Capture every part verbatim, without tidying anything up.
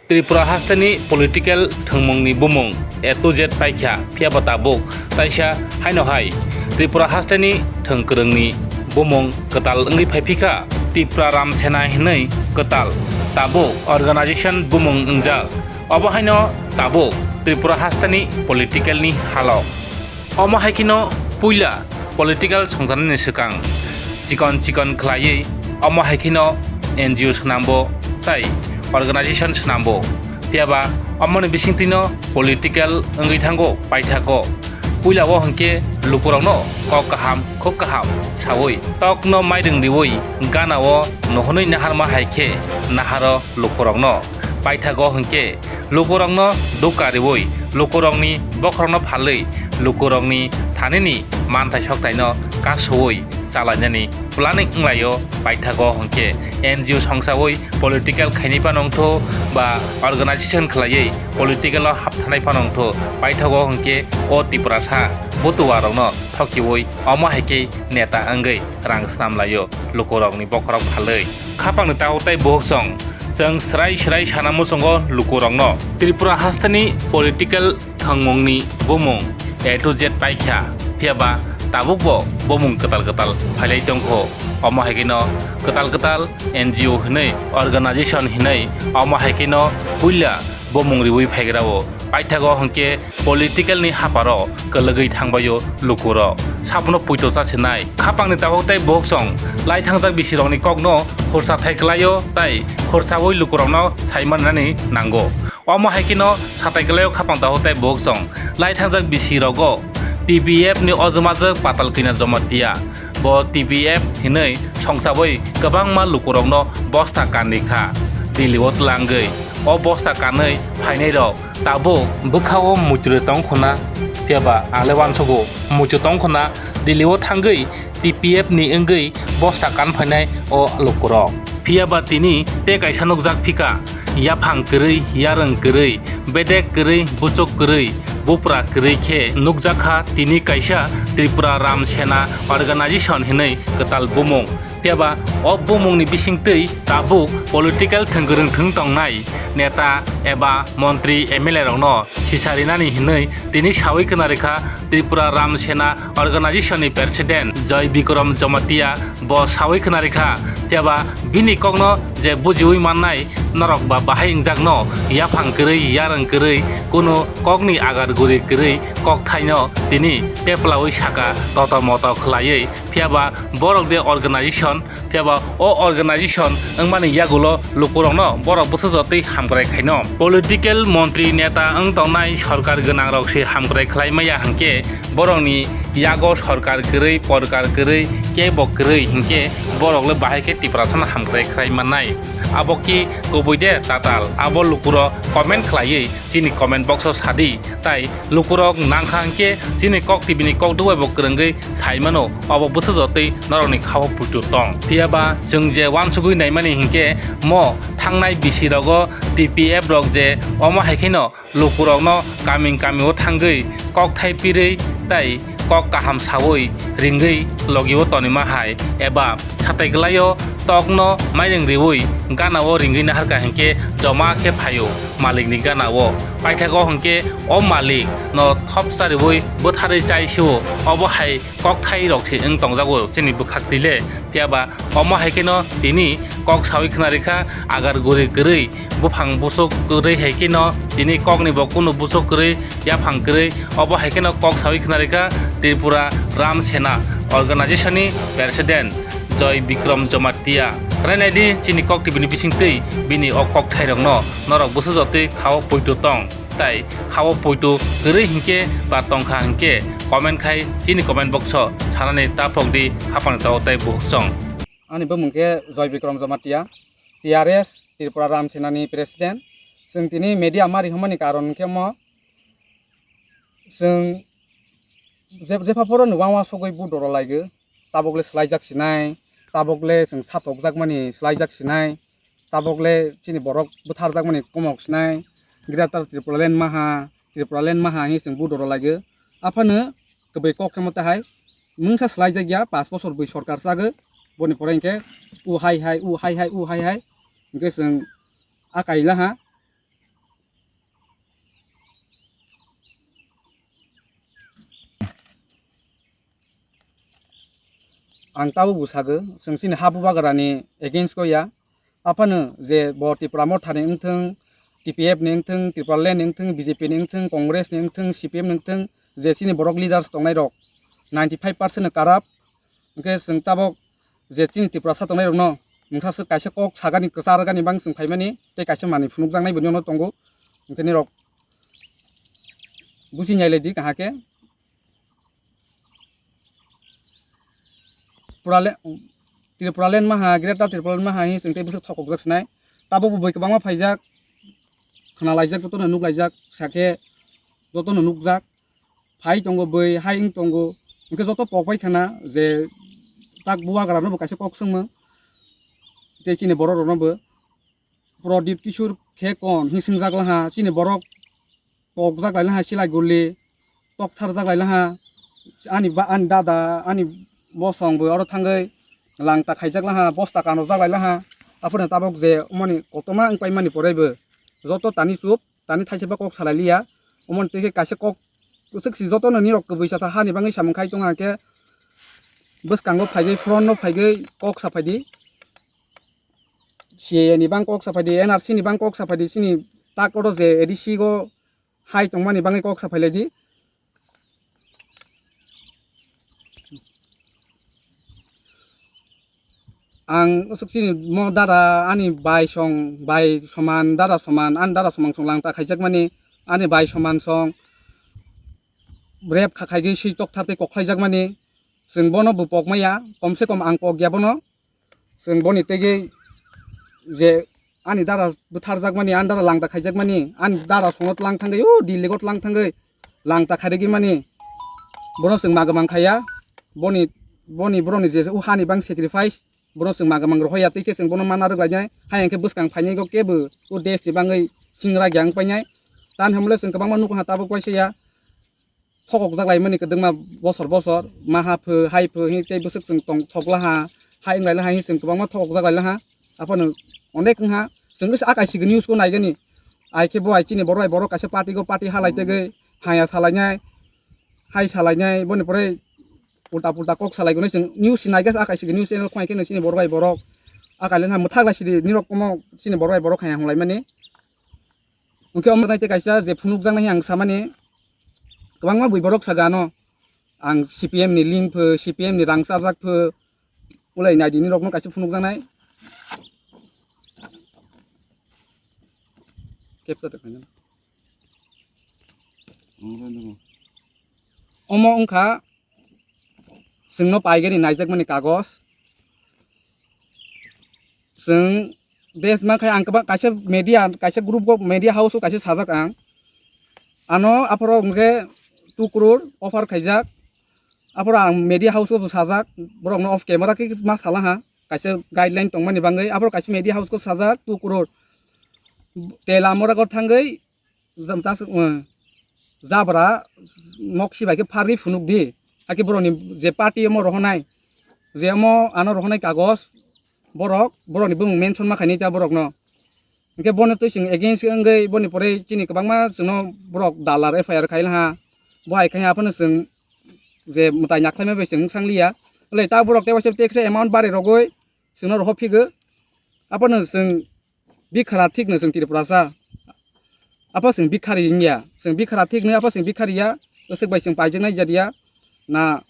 Tripura hasteni political thwngmungni bumung A to Z paikha, phiyaba tabuk taisa haino hai Tripura hasteni thwng kwrwngni bumung kwtal wngwi phaiphikha. Tipra Ram Sena hinwi kwtal tabuk organization bumung wngjak. Obo haino tabuk Tripura hasteni political ni halok. Omo hai kheno puila political songcharnani swkang chikon chikon khlaiwi omo hai kheno N G O swnambo tei organization swnambo. Phiyaba omoni bisingtwino political wngwi thango paithago. Puila o hwnkhe lukurokno kok kaham, khuk kaham sawi tokno mairwng riwi gana o nohonwi naharma hai khe naharo lukurokno. Paithago hwnkhe lukurokno dukha riwi, lukurokni bokhorokno phalwi, lukurokni thanini manthai soktaino kasowi chalainani planning wnglaio. Paithago hwnkhe N G O songsawi political khainai phano wngtho ba organization khlaiwi political o hapthanai phano wngtho. Paithago hwnkhe o Tiprasa butuarokno thokiwi omo hai khe neta wngwi rang snamlaio lukurokni bokhorok phalwi. Khapangni takhuk tei bukhuk chwng, chwng swrai swrai sana muchungo lukurokno. Tripura hasteni political thwngmungni bumung A to Z paikha, phiyaba tabukbo bumung kwtal kwtal phailai tongkho. Omo hai kheno kwtal kwtal N G O hinwi, organization hinwi, omo hai kheno puila bumung riwi phaigrao. Paithago hwnkhe political ni haparo kwlwgwi thangbaio lukurok. Sabono poito chasinai. Khapangni takhuk tei bukhuk chwng lai thangjak bisirokni kokno khursa thai kwlaio tei khursawi lukurokno sai manani nango. Omo hai kheno satai kwlaio khapang takhuk tei bukhuk chwng lai thangjak bisirogo T P F ni ojomajwk Patal Kanya Jamatia. Bo T P F hinwi songsawi kwbangma lukurokno bosta kanwi kha Delhi o tlangwi. O bosta kanwi phainairok tabuk bwkha-o muitu tong khuna, phiyaba ang le uansugo muitu tong khuna Delhi o thangwi T P F ni wngwi bosta kan phainai o lukurok. Phiyaba tini tei kaisa nukjak phika, yaphang kwrwi, yarwng kwrwi, bedek kwrwi, buchuk kwrwi, bupra kwrwi khe nukjak kha tini kaisa Tripura Ram Sena Organization hinwi kwtal bumung. Phiyaba o bumungni bisingtwi tabuk political thwngkwrwng thwng tongnai neta eba montri M L A rokno sisa rinani hinwi tini sawi khna rikha Tripura Ram Sena Organization ni President Joy Bikram Jamatia. Bo sawi khna rikha, phiyaba bini kokno je bujiwi mannai norok ba bahai wngjakno yaphang kwrwi, yarwng kwrwi, kunu kokni agar guri kwrwi kokthaino tini teplawi saka toto moto khlaiwi. Phiyaba borok de organization, phiyaba o organization wngmani yagulo lukurokno borok bwsajotwi hamkrai khaino. Political montri neta wng tongnai sorkar gwnangrok se hamkrai khlai maya hwnkhe borokni yago sorkar kwrwi, porkar kwrwi, kebo kwrwi hwnkhe borok le bahai khe Tiprasano hamkrai khlai mannai. Abo ki kubui de tatal? Abo lukurok comment khlaiwi chini comment box o sadi. Tai lukurok nangkha hwnkhe chini kok tibini kok dubai bo kwrwngwi sai mano, obo bwsajotwi norokni khao puitu tong. Phiyaba chwng je uansugwi naimani hwnkhe mo thangnai bisi rogo T P F rok je omo hai kheno lukurokno kaming kamio thangwi kok thai pirwi tai kok kaham sawi ringwi logio tonima hai eba satai kwlaio tokno mairing riwi ganao ringwi naharkha hwnkhe joma khe phaio malikni ganao. Paithago hwnkhe o malik no thopsa riwi bwtharwi chai sio, obo hai kokthai rok se wng tongjago chini bwkhak twi le. Phiyaba omo hai kheno tini kok sawi khna rikha, agar guri kwrwi, buphang busuk kwrwi hai kheno tini kokni bo kunu busuk kwrwi, yaphang kwrwi, obo hai kheno kok sawi khna rikha Tripura Ram Sena Organization ni President Joy Bikram Jamatia. Khwnai naidi chini kok tibini bisingtwi bini o kok thairokno norok bwsajotwi khao poito tong. Tai khao poito kwrwi hinkhe ba tongkha hinkhe comment khai chini comment box o sanani ta phok di khapang tao tai buhuk chong. Ani bumung khe Joy Bikram Jamatia, T R S, Tripura Ram Sena ni President. Chwng tini media ma rihormani karon khe mo, chwng je, jepha phoro ni uansugwi vote rw laigo, tabok le swlaijak sinai, tabok le chwng satokjakmani swlaijak sinai, tabok le chini borok bwtharjakmani komok sinai, Greater Tripuraland maha, Tripuraland maha hinwi chwng vote rw laigo. Aphano kwbwi kok khe mo tahai mungsa swlaijakya, panch bosor bwi sorkar chago, boni pore hinkhe u hai hai, u hai hai, u hai hai, hinkhe chwng a kaila ha. Ang tabuk bo sago, chwng chini ha bubagrani against o ya. Aphano je bo Tipra Motha ni wngthwng, T P F ni wngthwng, Tipraland ni wngthwng, B J P ni wngthwng, Congress ni wngthwng, C P M ni wngthwng, je chini borok leaders tongnai rok ninety five percent no corrupt. Hwnkhe chwng tabuk je chini Tiprasa tongnai rokno mungsa swk kaisa kok sagani, kwchar gani bang chwng phaimani tei kaisa manwi phunukjaknai bo nini tongo. Hwnkhe nirok busi nailaidi kaham khe. Tripuraland, Tripuraland maha, Greater Tripuraland maha hi chwng tei bwswk thokokjak sinai. Tabuk bo bui kwbangma phaijak, khwnalaijak, jotono nuklaijak, sakhe jotono nukjak. Phai tongo bui, hai wng tongo. Hwnkhe joto pok bai khana je tak bubagrano bo kaisa kok swngmung. Tei chini borok rokno bo Pradip Kishore khe kon hi swngjak laha, chini borok tokjak lai laha, silai guli toktharjak lai laha, ani ba, ani dada, ani bosong bo oro thangwi langta khaijak laha, bosta kanojak lai laha. Aphano tabuk je omoni kotorma wng paimani poraibo joto tani chup, tani thaisa ba kok salai liya. Omoni tei khe kaisa kok kwchwk si jotono nirok kwbwi chasa hani bangwi samung khai tong hwnkhe bwskango phaigwi, front no phaigwi kok saphaidi. C A A ni bang kok saphaidi, N R C ni bang kok saphaidi, chini tak oro je A D C go hai tongmani bangwi kok saphailaidi. Ang usuk chini mo dara ani bai song, bai soman, dara soman, ani dara somang song langta khaijakmani, ani bai soman song rep kha khaigwi swi tokthar tei koklaijakmani, chwng bono bo pokmaya, komse kom ang pokya bono. Chwng boni tegwi je ani dara bwtharjakmani, ani dara langta khaijakmani, ani dara songo tlang thangwi, o Delhi-o tlang thangwi langta khairigwi mani, bono chwng magwmang khaiya. Boni, boni, boroni je o hani bang sacrifice, bono chwng magwmang rohoya, tei khe chwng bono mana rwglainai, hai hwnkhe bwskang phainai go kebo o desh ni bangwi hingra gyang painai. Tani hamle chwng kwbangma nukha tabuk waisa ya. Thokokjak laimani kwdwkma bosor bosor, maha pho, hai pho, hini tei bwswk chwng tong thok laha, hai wng lai laha, hini chwng kwbangma thokokjak lai laha. Aphano onek wngha, chwng wngse akaisigi news ko naigani. Ai khe bo ai chini borok bai borok kaisa party go party halai tegwi haya salainai, hai salainai, boni pore ulta pulta kok salai gonai chwng news si naiga akaisigi news channel khwai khe chini borok bai borok akai lai laha, mwthak lai sidi nirok komo chini borok bai borok haya hwnlaimani. Hwnkhe omo nai tei kaisa je phunukjaknai ang samani, kwbangma bui borok saga ano, ang C P M ni link pho, C P M ni rang chajak pho, ulai naidi nirokno kaisa phunukjaknai. Capture de khaina. Omo wngkha chwngno paigani naijakmani kagos. Chwng des mankhe ang kwbang kaisa media, kaisa group o media house o kaisa sajak ang. Ano aphoro hwnkhe two crore offer khaijak. Aphoro ang media house o sajak, borokno off camera khe ma salaha. Kaisa guideline tongmani bangwi aphoro kaisa media house o sajak two crore. Tela mora go thangwi jam tas, eh, jabra nok si bai khe pharwi phunuk di. Hakhe borokni je party omo rohonai, je omo ano rohonai kagos, borok, borokni bumung mention ma khainai ta borokno. Hwnkhe bono twi chwng against wngwi boni pore chini kwbangma chwngno borok dalar F I R khai laha. Bo hai khai aphano chwng je mwtai nakhwlaima bai chwng wng sangliya. Wle ta borok tei waisa tax amount bari rogwi chwngno rohor phigo. Aphano chwng bikhara thik no chwng Tripurasa. Apha chwng bikhari wngya, chwng bikhara thik no apha chwng bikhari ya, aswk bai chwng paijaknai jat ya. Na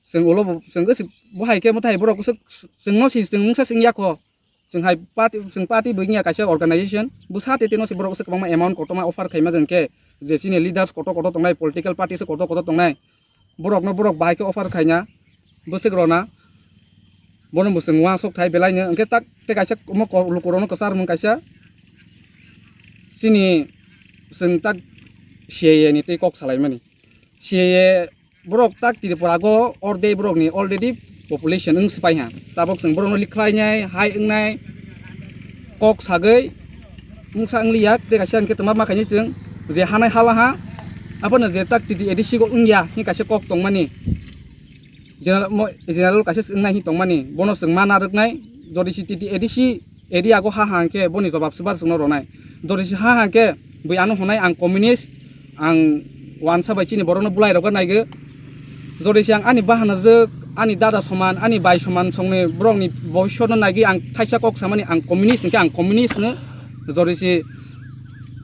chwng ulo bo, chwng aswk bo hai khe mwtai borok aswk chwngno si chwng mungsa chwng ya kho. Chwng hai party, chwng party bo wngya kaisa organization. Bwsa tete no si borok aswk kwbangma amount kotorma offer khaima hwnkhe je chini leaders kotor kotor tongnai, political party se kotor kotor tongnai. Borokno borok bahai khe offer khaina, bwswk rwna, bono bo chwng uansuk thai belai no. Hwnkhe tak tei kaisa omo ko-, lukurokno kwchar mung kaisa chini chwng tak C A A ni tei kok salaimani. C A A borok tak Tripura go ordek borokni already population wng swpai ha. Tabok chwng borokno likhlainai, hai wngnai, kok sagwi wngsa wngliya, tei kaisa hwnkhe twma ma khainai chwng je hanai hala ha, aphano je tak T T A D C go wngya hwnwi kaisa kok tongmani, general mo-, general kaisa wngnai hwnwi tongmani, bono chwng ma narwknai, jodi si T T A D C area go ha ha hwnkhe boni jobab swbar chwngno rwnai, jodi si ha ha hwnkhe bui ano hwnai ang communist, ang uansa bai chini borokno bwlai rok naigo, jodi si ang ani bahanajwk, ani dada soman, ani bai soman songni borokni bobiswtno naigwi ang thaisa kok samani, ang communist hwnkhe ang communist no, jorisi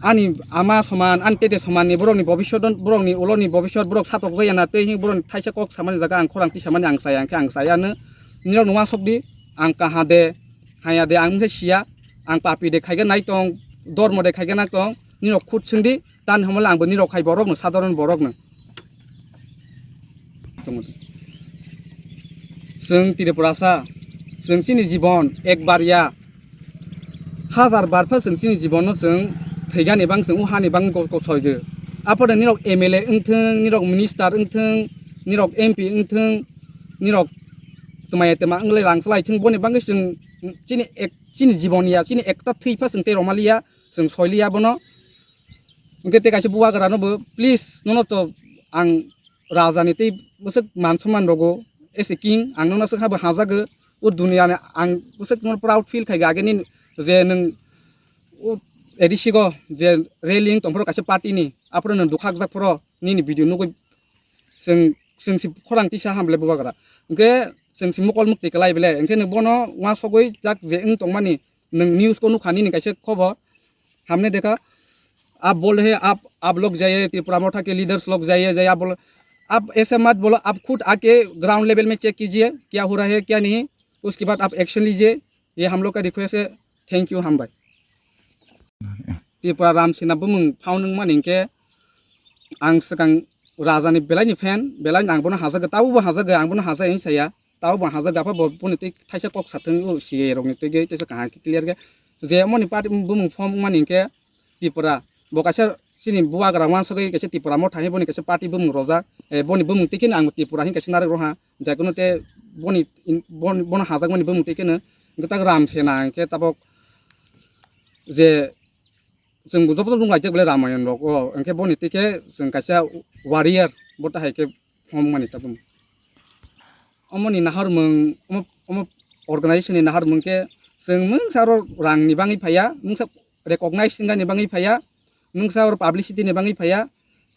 ani ama soman, ani tete somanni borokni bobiswtno, borokni uloni bobiswt borok satokjaya na tei hwn borokni thaisa kok samani jaga ang khorang tisamani ang chaya, hwnkhe ang chaya no. Nirok no uansuk di, ang kaha de, haya de, ang wngkhe siya, ang papi de khaikhe nai tong, dormo de khaikhe nai tong, nirok khut swng di, tani hwnmale ang bo nirok hai borok no, sadharon borok no. Chwng Tripurasa, chwng chini jibon ekbar ya, hajar bar pha chwng chini jibon no chwng thwigani bang chwng o hani bang ko-, kosoi de. Aphano nirok M L A wngthwng, nirok minister wngthwng, nirok M P wngthwng, nirok twmai twma wngwi rang chalai thwng, boni bagwi chwng chini ek, chini jibon ya, chini ekta thwi pha chwng tei romaliya, chwng soiliya bono. Hwnkhe tei kaisa bubagra no bo, please, nono to ang raja ni tei bwswk man somman rogo, as a king, ang nono swkha bo hajago, o duniya ni ang bwswk nono proud feel khai age nini je nwng o A D C go je railing tongphuru kaisa party ni, aphuru nwng dukhak jak phuru nini video nugwi chwng, chwng si khorang tisa ham bele bubagra. Hwnkhe chwng si mokol mukti kwlai bele, hwnkhe nwng bono uansugwi jak je wng tongmani, nwng news ko nukha nini kaisa khobor, हमने देखा, आप बोल रहे हैं, आप, आप लोग जाइए, त्रिपुरा मोर्चा के लीडर्स लोग जाइए, जाइए, आप बोलो, आप ऐसे मत बोलो, आप खुद आके ग्राउंड लेवल में चेक कीजिए, क्या हो रहा है, क्या नहीं, उसके बाद आप एक्शन लीजिए, ये हम लोग का रिक्वेस्ट है। Thank you, hambai. Tripura Ram Sena bumung phau nung mani hwnkhe ang swkang raja ni belai ni fan, belai ni ang bono hajago, tabo bo hajago, ang bono hajai hwn saya, tabo bo hajago, apha bo boni tei thaisa kok sathung o C A A rok ni tei tei kaham khe clear khe je omo ni party bumung form wngmani hwnkhe Tripura bo kaisa chini bubagra uansugwi kaisa Tripura motha hinwi boni kaisa party bumung rojak, eh, boni bumung tei kheno ang Tripura hinwi kaisa narwk rwha, jai kuno tei boni, boni, bono hajakmani bumung tei kheno hwnkhe tak Ram Sena hwnkhe tabok je chwng bo joto nung laijak belai Ramayon rok o, hwnkhe boni tei khe chwng kaisa warrior bo ta hai khe phom mani tabuk. Omo ni nahar mung, omo, omo organization ni nahar mung khe chwng mungsa oro rang ni bangwi phaiya, mungsa recognize wngna ni bangwi phaiya, mungsa oro publicity ni bangwi phaiya,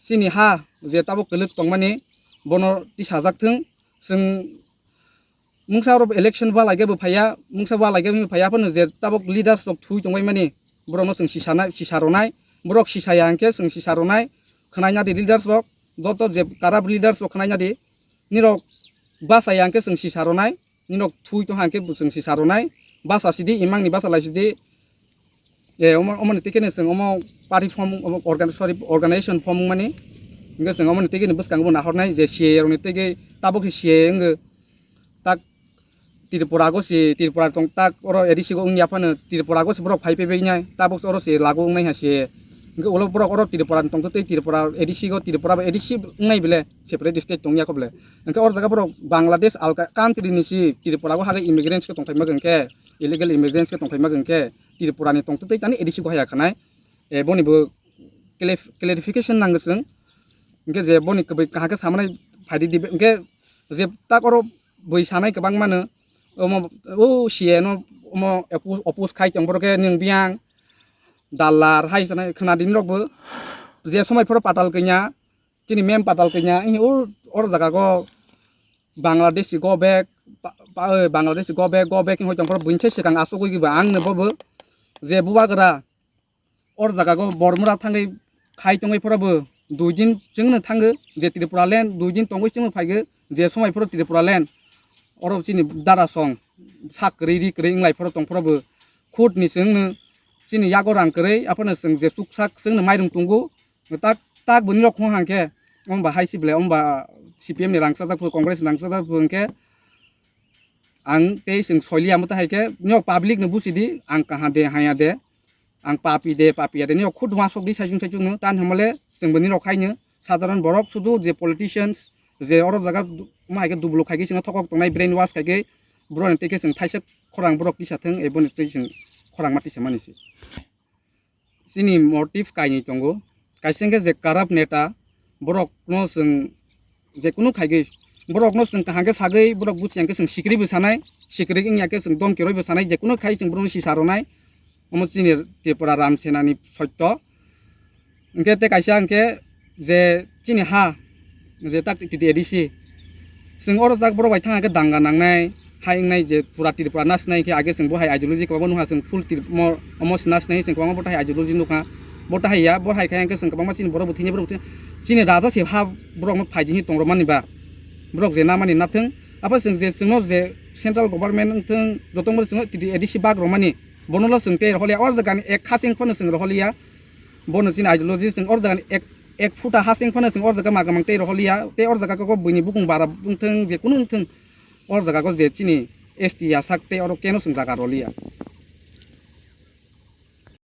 chini ha je tabuk kwlwk tongmani bono tisajak thung, chwng mungsa oro election ba laigebo phaiya, mungsa ba laigebo phaiya, aphano je tabuk leaders rok thui tongbai mani, borokno chwng sisana, sisa rwnai, borok sisaya hwnkhe chwng sisa rwnai, khwnaina di leaders rok, joto je corrupt leaders rok khwnaina di, nirok bachaya hwnkhe chwng sisa rwnai, nirok thui tongha hwnkhe chwng sisa rwnai, bacha sidi, imangni bacha lai sidi, je omo, omoni tei khe chwng omo party form, omo organ-, sorry, organization form wngmani, hwnkhe chwng omoni tei khe bwskango bo nahornai je C A A rokni tei khe tabuk se C A A wngkhe, tak Tripura go se, Tripura tong tak oro A D C go wngya phano Tripura go se borok phai phaibai nai, tabuk oro se lagu wngnai ha se. Hwnkhe ulo borok oro Tripura ni tongtwtwi Tripura A D C go Tripura bai A D C wngnai bele separate state tongya kho bele. Hwnkhe oro jaga borok Bangladesh alka country ni se Tripura go hagwi immigrants khe tongthai ma hwnkhe, illegal immigrants khe tongthai ma hwnkhe Tripura ni tongtwtwi tani A D C go haya khanai. E boni bo clarif-, clarification nango chwng. Hwnkhe je boni kwbwi kaham khe samanai phaidi dibe, hwnkhe je tak oro bui sanai kwbang mano, omo, o C A no omo oppose, oppose khai tong borok khe nwng biyang dallar hai sanai khwna di norok bo. Je somai phoro patal kanya, chini mem patal kanya, o, oro jaga go Bangladeshi go back, pa, pa, o, Bangladeshi go back, go back hoi tong borok buini se swkang asugwi ba ang no bobo je bubagra or jaga go Bormura thangwi khai tongwi phoro bo dui din chwngno thango, je Tripura land dui din tongwi chwngno phaigo, je somai phoro Tripura land oro chini dara song sak kwrwi ri kwrwi wnglai phoro tong phoro bo khut ni chwngno chini yago rang kwrwi, aphano chwng je chuksak chwngno mairung tongo, tak, tak bo nirok hong hang khe, omo ba hai si ble, omo ba C P M ni rang chajak phu, Congress ni rang chajak phu hwnkhe, ang tei chwng soiliya mo ta hai khe, nirok public no busi di, ang kaha de, haya de, ang papi de, papiya de, nirok khud uansuk di saichung saichung no, tan hamale chwng bo nirok hai no, sadharon borok sudu je politicians, je oro jaga du-, ma hai khe dubuluk khai khe chwngno thokok tongnai, brain wash khai khe, borok ni tei khe chwng thaisa khorang borok tisa thwng, ebo ni tei chwng khorang ma tisa mani se. Chini motive kainwi tongo. Kaisa hwnkhe je corrupt neta, borokno chwng jekunu khaigwi, borokno chwng kaham khe sagwi, borok buchi hwnkhe chwng sikri bo sanai, sikri wngya khe chwng domki rwi bo sanai, jekunu khai chwng borokno sisa rwnai. Omo chini Tripura Ram Sena ni sotto. Hwnkhe tei kaisa hwnkhe je chini ha, je tak T T A D C, Chwng oro jak borok bai thang khe danga nangnai, hai wngnai je pura Tripura nasnai khe age chwng bo hai ideology kwbangma nukha, chwng full Trip-, mo-, omo se nasnai chwng kwbangma bo tahai ideology nukha. Bo tahai ya, bo hai khe hwnkhe chwng kwbangma chini borok bo thwini borok bo thwini. Chini raja se ha borok no phai di hi tong rw mani ba. Borok je na mani na thwng. Abo chwng je chwngno je central government wng thwng, joto mo chwngno A D C bak rw mani. Bono lo chwng tei rohor liya, or jagani ek khasing phano chwng rohor liya. Bono chini ideology chwng or jagani ek, ek phuta hasing phano chwng or jaga magamang tei rohor liya. Tei or jaga kok buini bukung bara wng thwng, je kunu wng thwng, or jaga ko je chini S T ya sak tei oro keno chwng jaga rohor liya.